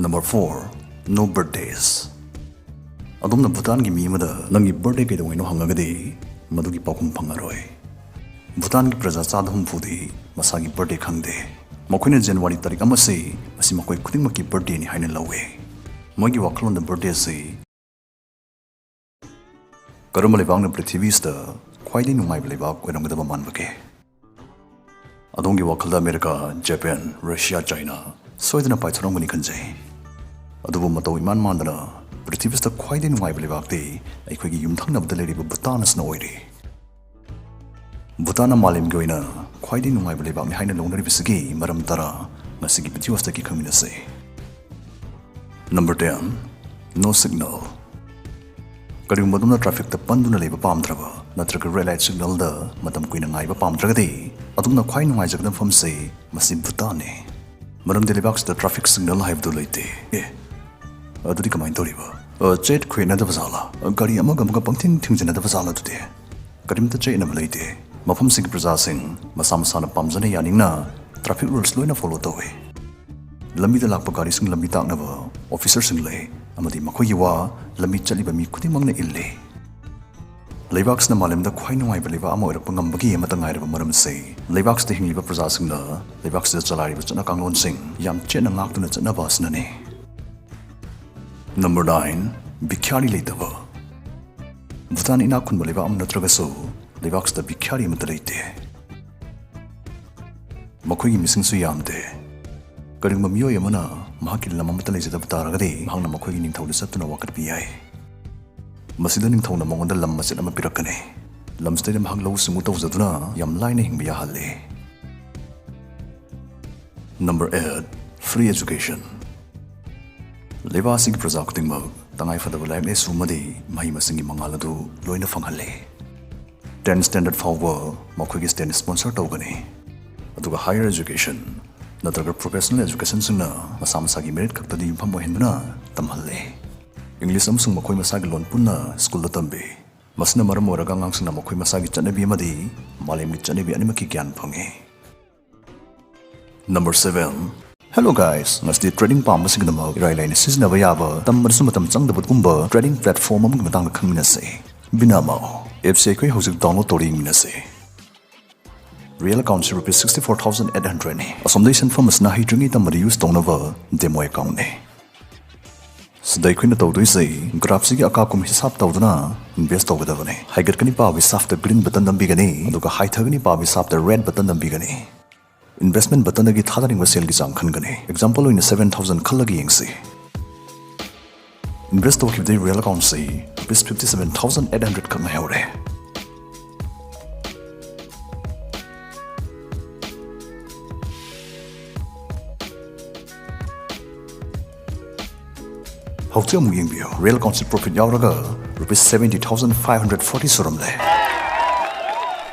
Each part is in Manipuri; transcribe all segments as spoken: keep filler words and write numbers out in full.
Number four, no birthdays. ꯑꯗꯣꯝꯅ ꯚꯨꯇꯥꯟꯒꯤ ꯃꯤ ꯑꯃꯗ "ꯅꯪꯒꯤ ꯕꯔꯊꯗꯦ ꯀꯩꯗꯧꯉꯩꯅꯣ?" ꯍꯪꯉꯒꯗꯤ ꯃꯗꯨꯒꯤ ꯄꯥꯎꯈꯨꯝ ꯐꯪꯉꯔꯣꯏ꯫ ꯚꯨꯇꯥꯟꯒꯤ ꯄ꯭ꯔꯖꯥ ꯆꯥꯗ ꯍꯨꯝꯐꯨꯗꯤ ꯃꯁꯥꯒꯤ ꯕꯔꯊꯗꯦ ꯈꯪꯗꯦ꯫ ꯃꯈꯣꯏꯅ ꯖꯅꯋꯥꯔꯤ ꯇꯥꯔꯤꯛ ꯑꯃꯁꯤ ꯃꯁꯤ ꯃꯈꯣꯏ ꯈꯨꯗꯤꯡꯃꯛꯀꯤ ꯕꯔꯊꯗꯦꯅꯤ ꯍꯥꯏꯅ ꯂꯧꯏ꯫ ꯃꯣꯏꯒꯤ ꯋꯥꯈꯜꯂꯣꯟꯗ ꯕꯔꯊꯗꯦ ꯑꯁꯤ ꯀꯔꯝꯕ ꯂꯩꯕꯥꯛꯅ ꯄ꯭ꯔꯤꯊꯤꯕꯤꯁꯤꯗ ꯈ꯭ꯋꯥꯏꯗꯒꯤ ꯅꯨꯡꯉꯥꯏꯕ ꯂꯩꯕꯥꯛ ꯑꯣꯏꯔꯝꯒꯗꯕ ꯃꯥꯟꯕꯒꯦ? ꯑꯗꯣꯝꯒꯤ ꯋꯥꯈꯜꯗ ꯑꯃꯦꯔꯤꯀꯥ, ꯖꯄꯥꯟ, ꯔꯁꯤꯌꯥ, ꯆꯥꯏꯅꯥ ꯁꯣꯏꯗꯅ ꯄꯥꯏꯊꯣꯔꯛꯂꯝꯒꯅꯤ ꯈꯟꯖꯩ꯫ ꯑꯗꯨꯕꯨ ꯃꯇꯧ ꯏꯃꯥꯟ ꯃꯥꯟꯗꯅ ꯄ꯭ꯔꯤꯊꯤꯕꯤꯁꯤꯗ ꯈ꯭ꯋꯥꯏꯗꯒꯤ ꯅꯨꯡꯉꯥꯏꯕ ꯂꯩꯕꯥꯛꯇꯤ ꯑꯩꯈꯣꯏꯒꯤ ꯌꯨꯝꯊꯪꯅꯕꯗ ꯂꯩꯔꯤꯕ ꯚꯨꯇꯥꯟ ꯑꯁꯤꯅ ꯑꯣꯏꯔꯤ꯫ ꯚꯨꯇꯥꯟꯅ ꯃꯥꯂꯦꯝꯒꯤ ꯑꯣꯏꯅ ꯈ꯭ꯋꯥꯏꯗꯒꯤ ꯅꯨꯡꯉꯥꯏꯕ ꯂꯩꯕꯥꯛꯅꯤ ꯍꯥꯏꯅ ꯂꯧꯅꯔꯤꯕꯁꯤꯒꯤ ꯃꯔꯝ ꯇꯔꯥ ꯉꯁꯤꯒꯤ ꯚꯤꯗꯤꯑꯣ ꯑꯁꯤꯗꯒꯤ ꯈꯪꯃꯤꯟꯅꯁꯤ꯫ Number ten, no signal. ꯀꯔꯤꯒꯨꯝꯕ ꯑꯗꯣꯝꯅ ꯇ꯭ꯔꯥꯐꯤꯛꯇ ꯄꯟꯗꯨꯅ ꯂꯩꯕ ꯄꯥꯝꯗ꯭ꯔꯕ ꯅꯠꯇ꯭ꯔꯒ ꯔꯦꯗ ꯂꯥꯏꯠ ꯁꯤꯒꯅꯦꯜꯗ ꯃꯇꯝ ꯀꯨꯏꯅ ꯉꯥꯏꯕ ꯄꯥꯝꯗ꯭ꯔꯒꯗꯤ, ꯑꯗꯣꯝꯅ ꯈ꯭ꯋꯥꯏ ꯅꯨꯡꯉꯥꯏꯖꯒꯗꯕ ꯃꯐꯝꯁꯤ ꯃꯁꯤ ꯚꯨꯇꯥꯟꯅꯤ꯫ ꯃꯔꯝꯗꯤ ꯂꯩꯕꯥꯛꯁꯤꯗ ꯇ꯭ꯔꯥꯐꯤꯛ ꯁꯤꯒꯅꯦꯜ ꯍꯥꯏꯕꯗꯨ ꯂꯩꯇꯦ꯫ ꯑꯦ, ꯑꯗꯨꯗꯤ ꯀꯃꯥꯏꯅ ꯇꯧꯔꯤꯕ? ꯑ, ꯆꯦꯠ ꯈꯣꯏꯅꯗꯕ ꯖꯥꯠꯂꯥ? ꯒꯥꯔꯤ ꯑꯃꯒ ꯑꯃꯒ ꯄꯪꯊꯤꯟ ꯊꯤꯡꯖꯤꯟꯅꯗꯕ ꯖꯥꯠꯂꯥ ꯑꯗꯨꯗꯤ? ꯀꯔꯤꯝꯇ ꯆꯌꯦꯠꯅꯕ ꯂꯩꯇꯦ꯫ ꯃꯐꯝꯁꯤꯒꯤ ꯄ꯭ꯔꯖꯥꯁꯤꯡ ꯃꯁꯥ ꯃꯁꯥꯅ ꯄꯥꯝꯖꯅ ꯌꯥꯅꯤꯡꯅ ꯇ꯭ꯔꯥꯐꯤꯛ ꯔꯨꯜꯁ ꯂꯣꯏꯅ ꯐꯣꯂꯣ ꯇꯧꯏ꯫ ꯂꯝꯕꯤꯗ ꯂꯥꯛꯄ ꯒꯥꯔꯤꯁꯤꯡ ꯂꯝꯕꯤ ꯇꯥꯛꯅꯕ ꯑꯣꯐꯤꯁꯔꯁꯤꯡ ꯂꯩ, ꯑꯃꯗꯤ ꯃꯈꯣꯏꯒꯤ ꯋꯥ ꯂꯝꯕꯤ ꯆꯠꯂꯤꯕ ꯃꯤ ꯈꯨꯗꯤꯡꯃꯛꯅ ꯏꯜꯂꯤ꯫ ꯂꯩꯕꯥꯛꯁꯤꯅ ꯃꯥꯂꯦꯝꯗ ꯈ꯭ꯋꯥꯏ ꯅꯨꯡꯉꯥꯏꯕ ꯂꯩꯕꯥꯛ ꯑꯃ ꯑꯣꯏꯔꯛꯄ ꯉꯝꯕꯒꯤ ꯑꯃꯠꯇ ꯉꯥꯏꯔꯕ ꯃꯔꯝ ꯑꯁꯤ ꯂꯩꯕꯥꯛꯁꯤꯗ ꯍꯤꯡꯂꯤꯕ ꯄ꯭ꯔꯖꯥꯁꯤꯡꯅ ꯂꯩꯕꯥꯛꯁꯤꯗ ꯆꯂꯥꯏꯔꯤꯕ ꯆꯠꯅ ꯀꯥꯡꯂꯣꯟꯁꯤꯡ ꯌꯥꯝ ꯆꯦꯠꯅ ꯉꯥꯛꯇꯨꯅ ꯆꯠꯅꯕ ꯑꯁꯤꯅꯅꯤ꯫ Number nine, ꯚꯤꯈ꯭ꯌꯥꯔꯤ ꯂꯩꯇꯕ꯫ ꯚꯨꯇꯥꯟ ꯏꯅꯥꯛ ꯈꯨꯟꯕ ꯂꯩꯕꯥꯛ ꯑꯃ ꯅꯠꯇ꯭ꯔꯒꯁꯨ ꯂꯩꯕꯥꯛꯁꯤꯗ ꯚꯤꯈ꯭ꯌꯥꯔꯤ ꯑꯃꯠꯇ ꯂꯩꯇꯦ꯫ ꯃꯈꯣꯏꯒꯤ ꯃꯤꯁꯤꯡꯁꯨ ꯌꯥꯝꯗꯦ꯫ ꯀꯔꯤꯒꯨꯝꯕ ꯃꯤꯑꯣꯏ ꯑꯃꯅ ꯃꯍꯥꯛꯀꯤ ꯂꯝ ꯑꯃꯠꯇ ꯂꯩꯖꯗꯕ ꯇꯥꯔꯒꯗꯤ, ꯃꯍꯥꯛꯅ ꯃꯈꯣꯏꯒꯤ ꯅꯤꯡꯊꯧꯗ ꯆꯠꯇꯨꯅ ꯋꯥꯀꯠꯄ ꯌꯥꯏ꯫ ꯃꯁꯤꯗ ꯅꯤꯡꯊꯧꯅ ꯃꯉꯣꯟꯗ ꯂꯝ ꯃꯆꯦꯠ ꯑꯃ ꯄꯤꯔꯛꯀꯅꯤ꯫ ꯂꯝꯁꯤꯗꯩꯗ ꯃꯍꯥꯛ ꯂꯧꯎ ꯁꯤꯡꯎ ꯇꯧꯖꯗꯨꯅ ꯌꯥꯝ ꯂꯥꯏꯅ ꯍꯤꯡꯕ ꯌꯥꯍꯜꯂꯤ꯫ Number eight, free education. ꯂꯩꯕꯥꯛ ꯑꯁꯤꯒꯤ ꯄ꯭ꯔꯖꯥ ꯈꯨꯗꯤꯡꯃꯛ ꯇꯉꯥꯏ ꯐꯗꯕ ꯂꯥꯏꯔꯤꯛ ꯂꯥꯏꯁꯨ ꯑꯃꯗꯤ ꯃꯍꯩ ꯃꯁꯤꯡꯒꯤ ꯃꯉꯥꯜ ꯑꯗꯨ ꯂꯣꯏꯅ ꯐꯪꯍꯜꯂꯤ꯫ Ten standard ꯐꯥꯎꯕ ꯃꯈꯣꯏꯒꯤ state ꯅ sponsor ꯇꯧꯒꯅꯤ꯫ ꯑꯗꯨꯒ higher education ꯅꯠꯇ꯭ꯔꯒ professional education ꯁꯤꯡꯅ ꯃꯁꯥ ꯃꯁꯥꯒꯤ merit ꯈꯛꯇꯗ ꯌꯨꯝꯐꯝ ꯑꯣꯏꯍꯟꯗꯨꯅ ꯇꯝꯍꯜꯂꯤ꯫ English ꯑꯃꯁꯨꯡ ꯃꯈꯣꯏ ꯃꯁꯥꯒꯤ ꯂꯣꯟ ꯄꯨꯟꯅ ꯁ꯭ꯀꯨꯜꯗ ꯇꯝꯕꯤ꯫ ꯃꯁꯤꯅ ꯃꯔꯝ ꯑꯣꯏꯔꯒ ꯑꯉꯥꯡꯁꯤꯡꯅ ꯃꯈꯣꯏ ꯃꯁꯥꯒꯤ ꯆꯠꯅꯕꯤ ꯑꯃꯗꯤ ꯃꯥꯂꯦꯝꯒꯤ ꯆꯠꯅꯕꯤ ꯑꯅꯤꯃꯛꯀꯤ ꯒ꯭ꯌꯥꯟ ꯐꯪꯏ꯫ Number seven, Hello guys, ꯉꯁꯤꯗꯤ trading ꯄꯥꯝꯕꯁꯤꯡꯒꯤꯗꯃꯛ ꯏꯔꯥꯏ ꯂꯥꯏꯅ ꯁꯤꯖꯤꯟꯅꯕ ꯌꯥꯕ, ꯇꯝꯕꯗꯁꯨ ꯃꯇꯝ ꯆꯪꯗꯕꯒꯨꯝꯕ trading platform ꯑꯃꯒꯤ ꯃꯇꯥꯡꯗ ꯈꯪꯃꯤꯟꯅꯁꯦ꯫ Binaamo apps ꯑꯩꯈꯣꯏ ꯍꯧꯖꯤꯛ download ꯇꯧꯔꯤ, ꯌꯦꯡꯃꯤꯟꯅꯁꯦ꯫ Real account ꯁꯤ rupees sixty four thousand eight hundred ꯅꯤ꯫ ꯑꯁꯣꯝꯗꯒꯤ ꯁꯦꯟꯐꯝ ꯑꯁꯤꯅ ꯍꯩꯇ꯭ꯔꯤꯉꯩ ꯇꯝꯕꯗ use ꯇꯧꯅꯕ demo account ꯅꯤ꯫ ꯁꯤꯗ ꯑꯩꯈꯣꯏꯅ ꯇꯧꯗꯣꯏꯁꯦ graph ꯁꯤꯒꯤ ꯑꯀꯥ ꯑꯀꯨꯝ ꯍꯤꯁꯥꯞ ꯇꯧꯗꯨꯅ invest ꯇꯧꯒꯗꯕꯅꯤ꯫ ꯍꯥꯏꯒꯠꯀꯅꯤ ꯄꯥꯕꯒꯤ ꯁꯥꯞꯇ green button ꯅꯝꯕꯤꯒꯅꯤ, ꯑꯗꯨꯒ ꯍꯥꯏꯊꯒꯅꯤ ꯄꯥꯕꯒꯤ ꯁꯥꯞꯇ red button ꯅꯝꯕꯤꯒꯅꯤ꯫ Investment button ꯗꯒꯤ ꯊꯥꯗꯅꯤꯡꯕ ꯁꯦꯜꯒꯤ ꯆꯥꯡ ꯈꯟꯒꯅꯤ꯫ Example ꯑꯣꯏꯅ seven thousand ꯈꯜꯂꯒ ꯌꯦꯡꯁꯤ꯫ Invest ꯇꯧꯈꯤꯕꯗꯩ real account ꯁꯤ rupees fifty seven thousand eight hundred ꯈꯛ ꯉꯥꯏꯍꯧꯔꯦ꯫ ꯍꯧꯖꯤꯛ ꯑꯃꯨꯛ ꯌꯦꯡꯕꯤꯌꯨ, real account ꯁꯤ profit ꯌꯥꯎꯔꯒ rupees seventy thousand five hundred forty ꯁꯨꯔꯝꯂꯦ꯫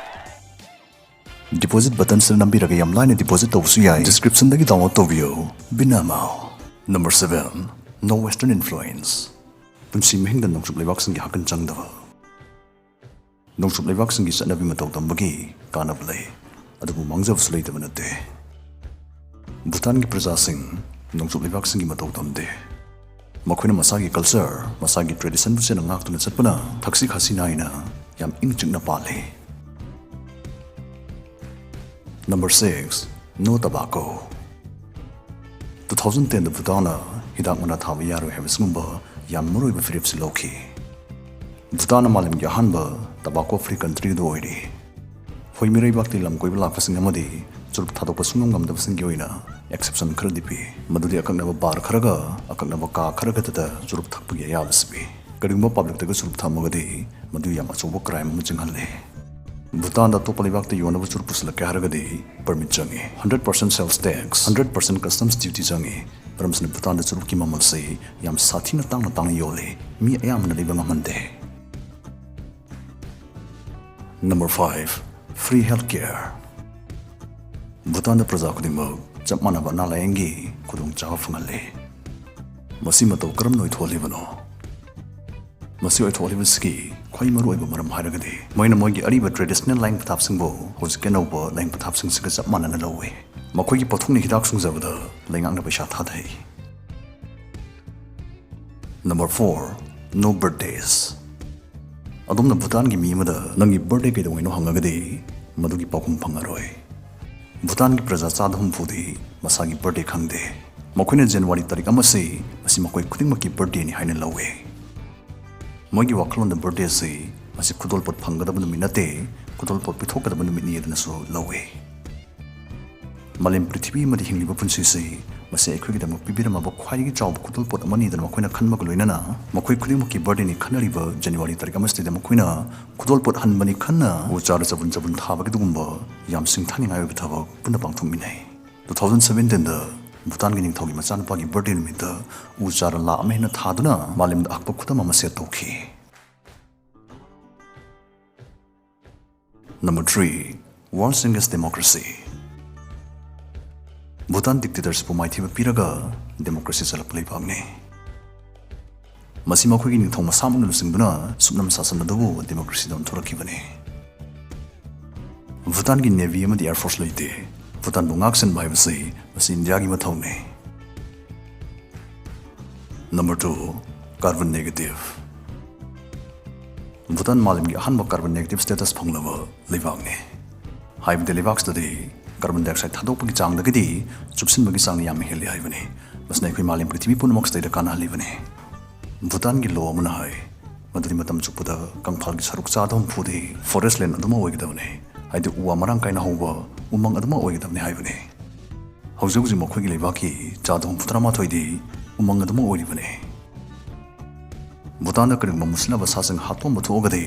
Deposit button ꯁꯤꯗ ꯅꯝꯕꯤꯔꯒ ꯌꯥꯝ ꯂꯥꯏꯅ deposit ꯇꯧꯕꯁꯨ ꯌꯥꯏ꯫ Description ꯗꯒꯤ download ꯇꯧꯕꯤꯌꯨ꯫ Binaamo꯫ Number seven, no Western influence꯫ ꯄꯨꯟꯁꯤ ꯃꯍꯤꯡꯗ ꯅꯣꯡꯆꯨꯞ ꯂꯩꯕꯥꯛꯁꯤꯡꯒꯤ ꯍꯛꯀꯟ ꯆꯪꯗꯕ꯫ ꯅꯣꯡꯆꯨꯞ ꯂꯩꯕꯥꯛꯁꯤꯡꯒꯤ ꯆꯠꯅꯕꯤ ꯃꯇꯧ ꯇꯝꯕꯒꯤ ꯀꯥꯟꯅꯕ ꯂꯩ, ꯑꯗꯨꯕꯨ ꯃꯥꯡꯖꯕꯁꯨ ꯂꯩꯇꯕ ꯅꯠꯇꯦ꯫ ꯚꯨꯇꯥꯟꯒꯤ ꯄ꯭ꯔꯖꯥꯁꯤꯡ ꯅꯣꯡꯆꯨꯞ ꯂꯩꯕꯥꯛꯁꯤꯡꯒꯤ ꯃꯇꯧ ꯇꯝꯗꯦ꯫ ꯃꯈꯣꯏꯅ ꯃꯁꯥꯒꯤ culture, ꯃꯁꯥꯒꯤ tradition ꯕꯨ ꯆꯦꯠꯅ ꯉꯥꯛꯇꯨꯅ ꯆꯠꯄꯅ ꯊꯛꯁꯤ ꯈꯥꯁꯤ ꯅꯥꯏꯅ ꯌꯥꯝ ꯏꯪ ꯆꯤꯛꯅ ꯄꯥꯜꯂꯤ꯫ Number six, no tobacco꯫ Two thousand ten ꯗ ꯚꯨꯇꯥꯟꯅ ꯍꯤꯗꯥꯛ ꯃꯅꯥ ꯊꯥꯕ ꯌꯥꯔꯣꯏ ꯍꯥꯏꯕꯁꯤꯒꯨꯝꯕ ꯌꯥꯝ ꯃꯔꯨꯑꯣꯏꯕ ꯐꯤꯔꯦꯞꯁꯤ ꯂꯧꯈꯤ꯫ ꯚꯨꯇꯥꯟꯅ ꯃꯥꯂꯦꯝꯒꯤ ꯑꯍꯥꯟꯕ tobacco free country ꯑꯗꯨ ꯑꯣꯏꯔꯤ꯫ ꯍꯣꯏ, ꯃꯤꯔꯩꯕꯥꯛꯇꯤ ꯂꯝ ꯀꯣꯏꯕ ꯂꯥꯛꯄꯁꯤꯡ ꯑꯃꯗꯤ ꯆꯨꯔꯨꯞ ꯊꯥꯗꯣꯛꯄ ꯁꯨꯡꯉꯝ ꯉꯝꯗꯕꯁꯤꯡꯒꯤ ꯑꯣꯏꯅ exception ꯈꯔꯗꯤ ꯄꯤ꯫ ꯃꯗꯨꯗꯤ ꯑꯀꯛꯅꯕ bar ꯈꯔꯒ ꯑꯀꯛꯅꯕ ꯀꯥ ꯈꯔ ꯈꯛꯇꯗ ꯆꯨꯔꯨꯞ ꯊꯛꯄꯒꯤ ꯑꯌꯥꯕꯁꯤ ꯄꯤ꯫ ꯀꯔꯤꯒꯨꯝꯕ public ꯇꯒ ꯆꯨꯔꯨꯞ ꯊꯛꯂꯝꯃꯒꯗꯤ ꯃꯗꯨ ꯌꯥꯝ ꯑꯆꯧꯕ crime ꯑꯃ ꯆꯤꯡꯍꯜꯂꯤ꯫ ꯚꯨꯇꯥꯟꯗ ꯑꯇꯣꯞꯄ ꯂꯩꯕꯥꯛꯇ ꯌꯣꯟꯅꯕ ꯆꯨꯔꯨꯞ ꯄꯨꯁꯤꯜꯂꯛꯀꯦ ꯍꯥꯏꯔꯒꯗꯤ permit ꯆꯪꯏ꯫ Hundred percent sales tax, hundred percent customs duty ꯆꯪꯏ꯫ ꯃꯔꯝ ꯑꯁꯤꯅ ꯚꯨꯇꯥꯟꯗ ꯆꯨꯔꯨꯞꯀꯤ ꯃꯃꯜꯁꯤ ꯌꯥꯝ ꯁꯥꯊꯤꯅ ꯇꯥꯡꯅ ꯇꯥꯡꯅ ꯌꯣꯜꯂꯤ꯫ ꯃꯤ ꯑꯌꯥꯝꯕꯅ ꯂꯩꯕ ꯉꯝꯍꯟꯗꯦ꯫ Number five, free healthcare꯫ ꯚꯨꯇꯥꯟꯗ ꯄ꯭ꯔꯖꯥ ꯈꯨꯗꯤꯡꯃꯛ ꯆꯞ ꯃꯥꯟꯅꯕ ꯑꯅꯥ ꯂꯥꯌꯦꯡꯒꯤ ꯈꯨꯗꯣꯡꯆꯥꯕ ꯐꯪꯍꯜꯂꯤ꯫ ꯃꯁꯤ ꯃꯇꯧ ꯀꯔꯝꯅ ꯑꯣꯏꯊꯣꯛꯍꯜꯂꯤꯕꯅꯣ? ꯃꯁꯤ ꯑꯣꯏꯊꯣꯛꯍꯜꯂꯤꯕꯁꯤꯒꯤ ꯈ꯭ꯋꯥꯏ ꯃꯔꯨꯑꯣꯏꯕ ꯃꯔꯝ ꯍꯥꯏꯔꯒꯗꯤ ꯃꯣꯏꯅ ꯃꯣꯏꯒꯤ ꯑꯔꯤꯕ traditional ꯂꯥꯏꯌꯦꯡ ꯄꯊꯥꯞꯁꯤꯡꯕꯨ ꯍꯧꯖꯤꯛꯀꯤ ꯑꯅꯧꯕ ꯂꯥꯏꯌꯦꯡ ꯄꯊꯥꯞꯁꯤꯡꯁꯤꯒ ꯆꯞ ꯃꯥꯟꯅꯅ ꯂꯧꯏ꯫ ꯃꯈꯣꯏꯒꯤ ꯄꯣꯠꯊꯣꯛꯅ ꯍꯤꯗꯥꯛ ꯁꯨꯡꯖꯕꯗ ꯂꯩꯉꯥꯛꯅ ꯄꯩꯁꯥ ꯊꯥꯗꯩ꯫ Number four, no birthdays꯫ ꯑꯗꯣꯝꯅ ꯚꯨꯇꯥꯟꯒꯤ ꯃꯤ ꯑꯃꯗ "ꯅꯪꯒꯤ birthday ꯀꯩꯗꯧꯉꯩꯅꯣ?" ꯍꯪꯉꯒꯗꯤ ꯃꯗꯨꯒꯤ ꯄꯥꯎꯈꯨꯝ ꯐꯪꯉꯔꯣꯏ꯫ ꯚꯨꯇꯥꯟꯒꯤ ꯄ꯭ꯔꯖꯥ ꯆꯥꯗ ꯍꯨꯝꯐꯨꯗꯤ ꯃꯁꯥꯒꯤ birthday ꯈꯪꯗꯦ꯫ ꯃꯈꯣꯏꯅ January ꯇꯥꯔꯤꯛ ꯑꯃꯁꯤ ꯃꯁꯤ ꯃꯈꯣꯏ ꯈꯨꯗꯤꯡꯃꯛꯀꯤ birthdayꯅꯤ ꯍꯥꯏꯅ ꯂꯧꯏ꯫ ꯃꯣꯏꯒꯤ ꯋꯥꯈꯜꯂꯣꯟꯗ birthday ꯑꯁꯤ ꯃꯁꯤ ꯈꯨꯗꯣꯜꯄꯣꯠ ꯐꯪꯒꯗꯕ ꯅꯨꯃꯤꯠ ꯅꯠꯇꯦ, ꯈꯨꯗꯣꯜꯄꯣꯠ ꯄꯤꯊꯣꯛꯀꯗꯕ ꯅꯨꯃꯤꯠꯅꯤ ꯍꯥꯏꯗꯨꯅꯁꯨ ꯂꯧꯏ꯫ ꯃꯥꯂꯦꯝ ꯄ꯭ꯔꯤꯊꯤꯕꯤ ꯑꯃꯗ ꯍꯤꯡꯂꯤꯕ ꯄꯨꯟꯁꯤꯁꯤ ꯃꯁꯤ ꯑꯩꯈꯣꯏꯒꯤꯗꯃꯛ ꯄꯤꯕꯤꯔꯝꯃꯕ ꯈ꯭ꯋꯥꯏꯗꯒꯤ ꯆꯥꯎꯕ ꯈꯨꯗꯣꯜꯄꯣꯠ ꯑꯃꯅꯤꯗꯅ ꯃꯈꯣꯏꯅ ꯈꯟꯕꯒ ꯂꯣꯏꯅꯅ ꯃꯈꯣꯏ ꯈꯨꯗꯤꯡꯃꯛꯀꯤ birthdayꯅꯤ ꯈꯟꯅꯔꯤꯕ January ꯇꯥꯔꯤꯛ ꯑꯃꯁꯤꯗ ꯃꯈꯣꯏꯅ ꯈꯨꯗꯣꯜꯄꯣꯠ ꯍꯟꯕꯅꯤ ꯈꯟꯅ ꯎ ꯆꯥꯔ ꯆꯕꯨꯟ ꯆꯕꯨꯟ ꯊꯥꯕꯒꯤꯗꯨꯒꯨꯝꯕ ꯌꯥꯝ ꯁꯤꯡꯊꯥꯅꯤꯡꯉꯥꯏ ꯑꯣꯏꯕ ꯊꯕꯛ ꯄꯨꯟꯅ ꯄꯥꯡꯊꯣꯛꯃꯤꯟꯅꯩ꯫ Two thousand seventeenꯗ ꯚꯨꯇꯥꯟꯒꯤ ꯅꯤꯡꯊꯧꯒꯤ ꯃꯆꯥꯅꯨꯄꯥꯒꯤ birthday ꯅꯨꯃꯤꯠꯇ ꯎ ꯆꯥꯔ ꯂꯥꯈ ꯑꯃ ꯍꯦꯟꯅ ꯊꯥꯗꯨꯅ ꯃꯥꯂꯦꯝꯗ ꯑꯍꯛꯄ ꯈꯨꯗꯝ ꯑꯃ set ꯇꯧꯈꯤ꯫ Number three, world's youngest democracy꯫ Bhutan dictatorshipꯄꯨ ꯃꯥꯏꯊꯤꯕ ꯄꯤꯔꯒ democracy ꯆꯠꯂꯛꯄ ꯂꯩꯕꯥꯛꯅꯤ꯫ ꯃꯁꯤ ꯃꯈꯣꯏꯒꯤ ꯅꯤꯡꯊꯧ ꯃꯁꯥꯃꯛꯅ ꯂꯨꯆꯤꯡꯗꯨꯅ ꯁꯨꯞꯅꯝ ꯁꯥꯁꯟ ꯑꯗꯨꯕꯨ democracyꯗ ꯑꯣꯟꯊꯣꯔꯛꯈꯤꯕꯅꯤ꯫ ꯚꯨꯇꯥꯟꯒꯤ navy ꯑꯃꯗꯤ air force ꯂꯩꯇꯦ꯫ ꯚꯨꯇꯥꯟꯕꯨ ꯉꯥꯛꯁꯦꯟꯕ ꯍꯥꯏꯕꯁꯤ ꯃꯁꯤ ꯏꯟꯗꯤꯌꯥꯒꯤ ꯃꯊꯧꯅꯤ꯫ Number two, carbon negative꯫ Bhutan ꯃꯥꯂꯦꯝꯒꯤ ꯑꯍꯥꯟꯕ carbon negative status ꯐꯪꯂꯕ ꯂꯩꯕꯥꯛꯅꯤ꯫ ꯍꯥꯏꯕꯗꯤ ꯂꯩꯕꯥꯛꯁꯤꯗꯗꯤ carbon dioxide ꯊꯥꯗꯣꯛꯄꯒꯤ ꯆꯥꯡꯗꯒꯤꯗꯤ ꯆꯨꯞꯁꯤꯟꯕꯒꯤ ꯆꯥꯡꯅ ꯌꯥꯝꯅ ꯍꯦꯜꯂꯤ ꯍꯥꯏꯕꯅꯤ꯫ ꯃꯁꯤꯅ ꯑꯩꯈꯣꯏ ꯃꯥꯂꯦꯝ ꯄ꯭ꯔꯤꯊꯤꯕꯤ ꯄꯨꯝꯅꯃꯛꯁꯤꯗꯩꯗ ꯀꯥꯟꯅꯍꯜꯂꯤꯕꯅꯤ꯫ ꯚꯨꯇꯥꯟꯒꯤ law ꯑꯃꯅ ꯍꯥꯏ ꯃꯗꯨꯗꯤ ꯃꯇꯝ ꯆꯨꯞꯄꯗ ꯀꯪꯐꯥꯜꯒꯤ ꯁꯔꯨꯛ ꯆꯥꯗ ꯍꯨꯝꯐꯨꯗꯤ forest land ꯑꯗꯨꯃꯛ ꯑꯣꯏꯒꯗꯕꯅꯤ꯫ ꯍꯥꯏꯗꯤ ꯎ ꯋꯥ ꯃꯔꯥꯡ ꯀꯥꯏꯅ ꯍꯧꯕ ꯎꯃꯪ ꯑꯗꯨꯃꯛ ꯑꯣꯏꯒꯗꯕꯅꯤ ꯍꯥꯏꯕꯅꯤ꯫ ꯍꯧꯖꯤꯛ ꯍꯧꯖꯤꯛ ꯃꯈꯣꯏꯒꯤ ꯂꯩꯕꯥꯛꯀꯤ ꯆꯥꯗ ꯍꯨꯝꯐꯨꯇꯔꯥ ꯃꯥꯊꯣꯏꯗꯤ ꯎꯃꯪ ꯑꯗꯨꯃꯛ ꯑꯣꯏꯔꯤꯕꯅꯤ꯫ ꯚꯨꯇꯥꯟꯗ ꯀꯔꯤꯒꯨꯝꯕ ꯃꯨꯁꯤꯟꯅꯕ ꯁꯥꯁꯤꯡ ꯍꯥꯠꯇꯣꯛꯑꯝꯕ ꯊꯣꯛꯑꯒꯗꯤ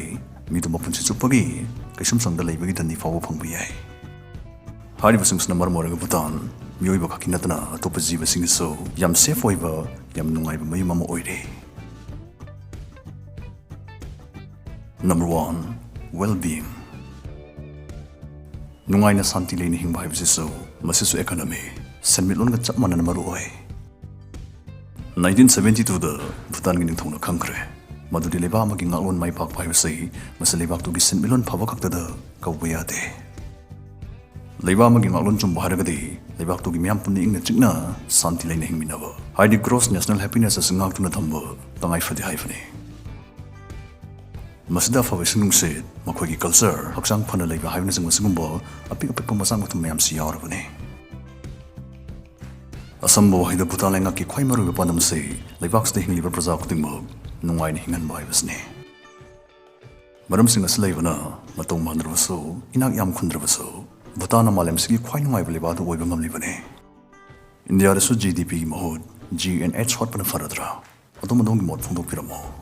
ꯃꯤꯗꯨ ꯃꯄꯨꯟꯁꯤ ꯆꯨꯞꯄꯒꯤ ꯀꯩꯁꯨꯝꯁꯪꯗ ꯂꯩꯕꯒꯤ ꯗꯟꯗꯤ ꯐꯥꯎꯕ ꯐꯪꯕ ꯌꯥꯏ꯫ ꯍꯥꯏꯔꯤꯕꯁꯤꯡꯁꯤꯅ ꯃꯔꯝ ꯑꯣꯏꯔꯒ ꯚꯨꯇꯥꯟ ꯃꯤꯑꯣꯏꯕ ꯈꯛꯀꯤ ꯅꯠꯇꯅ ꯑꯇꯣꯞꯄ ꯖꯤꯕꯁꯤꯡꯒꯤꯁꯨ ꯌꯥꯝ safe ꯑꯣꯏꯕ, ꯌꯥꯝ ꯅꯨꯡꯉꯥꯏꯕ ꯃꯌꯨꯝ ꯑꯃ ꯑꯣꯏꯔꯦ꯫ Number one, well-being꯫ ꯅꯨꯡꯉꯥꯏꯅ ꯁꯥꯟꯇꯤ ꯂꯩꯅ ꯍꯤꯡꯕ ꯍꯥꯏꯕꯁꯤꯁꯨ ꯃꯁꯤꯁꯨ economy, ꯁꯦꯟꯃꯤꯠꯂꯣꯟꯒ ꯆꯞ ꯃꯥꯟꯅꯅ ꯃꯔꯨ ꯑꯣꯏ꯫ Nineteen seventy twoꯗ ꯚꯨꯇꯥꯟꯒꯤ ꯅꯤꯡꯊꯧꯅ ꯈꯪꯈ꯭ꯔꯦ ꯃꯗꯨꯗꯤ ꯂꯩꯕꯥꯛ ꯑꯃꯒꯤ ꯉꯥꯛꯂꯣꯟ ꯃꯥꯏ ꯄꯥꯛꯄ ꯍꯥꯏꯕꯁꯤ ꯃꯁꯤ ꯂꯩꯕꯥꯛꯇꯨꯒꯤ ꯁꯦꯟꯃꯤꯠꯂꯣꯟ ꯐꯕ ꯈꯛꯇꯗ ꯀꯧꯕ ꯌꯥꯗꯦ꯫ ꯂꯩꯕꯥꯛ ꯑꯃꯒꯤ ꯉꯥꯛꯂꯣꯟ ꯆꯨꯝꯕ ꯍꯥꯏꯔꯒꯗꯤ ꯂꯩꯕꯥꯛꯇꯨꯒꯤ ꯃꯤꯌꯥꯝ ꯄꯨꯟꯅ ꯏꯪꯅ ꯆꯤꯛꯅ ꯁꯥꯟꯇꯤ ꯂꯩꯅ ꯍꯤꯡꯃꯤꯟꯅꯕ, ꯍꯥꯏꯗꯤ gross national happiness ꯑꯁꯤ ꯉꯥꯛꯇꯨꯅ ꯊꯝꯕ ꯇꯉꯥꯏ ꯐꯗꯦ ꯍꯥꯏꯕꯅꯤ꯫ ꯃꯁꯤꯗ ꯑꯐꯕ ꯏꯁꯤꯡ ꯅꯨꯡꯁꯤꯠ, ꯃꯈꯣꯏꯒꯤ culture, ꯍꯛꯆꯥꯡ ꯐꯅ ꯂꯩꯕ ꯍꯥꯏꯕꯅꯆꯤꯡꯕ ꯁꯤꯒꯨꯝꯕ ꯑꯄꯤꯛ ꯑꯄꯤꯛꯄ ꯃꯆꯥꯛ ꯃꯊꯨꯝ ꯃꯌꯥꯝꯁꯤ ꯌꯥꯎꯔꯕꯅꯤ꯫ ꯑꯁꯝꯕ ꯋꯥꯍꯩꯗ ꯚꯨꯇꯥꯟ ꯂꯩꯉꯥꯛꯀꯤ ꯈ꯭ꯋꯥꯏ ꯃꯔꯨꯑꯣꯏꯕ ꯄꯥꯟꯗꯝꯁꯤ ꯂꯩꯕꯥꯛꯁꯤꯗ ꯍꯤꯡꯂꯤꯕ ꯄ꯭ꯔꯖꯥ ꯈꯨꯗꯤꯡꯃꯛ ꯅꯨꯡꯉꯥꯏꯅ ꯍꯤꯡꯍꯟꯕ ꯍꯥꯏꯕꯁꯤꯅꯤ꯫ ꯃꯔꯝꯁꯤꯡ ꯑꯁꯤ ꯂꯩꯕꯅ ꯃꯇꯧ ꯃꯥꯟꯅꯔꯕꯁꯨ, ꯏꯅꯥꯛ ꯌꯥꯝ ꯈꯨꯟꯗ꯭ꯔꯕꯁꯨ, ꯚꯨꯇꯥꯟꯅ ꯃꯥꯂꯦꯝꯁꯤꯒꯤ ꯈ꯭ꯋꯥꯏ ꯅꯨꯡꯉꯥꯏꯕ ꯂꯩꯕꯥꯛ ꯑꯗꯨ ꯑꯣꯏꯕ ꯉꯝꯂꯤꯕꯅꯤ꯫ ꯏꯟꯗꯤꯌꯥꯗꯁꯨ GDPꯒꯤ ꯃꯍꯨꯠ GNH ꯍꯣꯠꯄꯅ ꯐꯔꯗ꯭ꯔꯥ? ꯑꯗꯣꯝ ꯑꯗꯣꯝꯒꯤ ꯃꯣꯠ ꯐꯣꯡꯗꯣꯛꯄꯤꯔꯝꯃꯨ꯫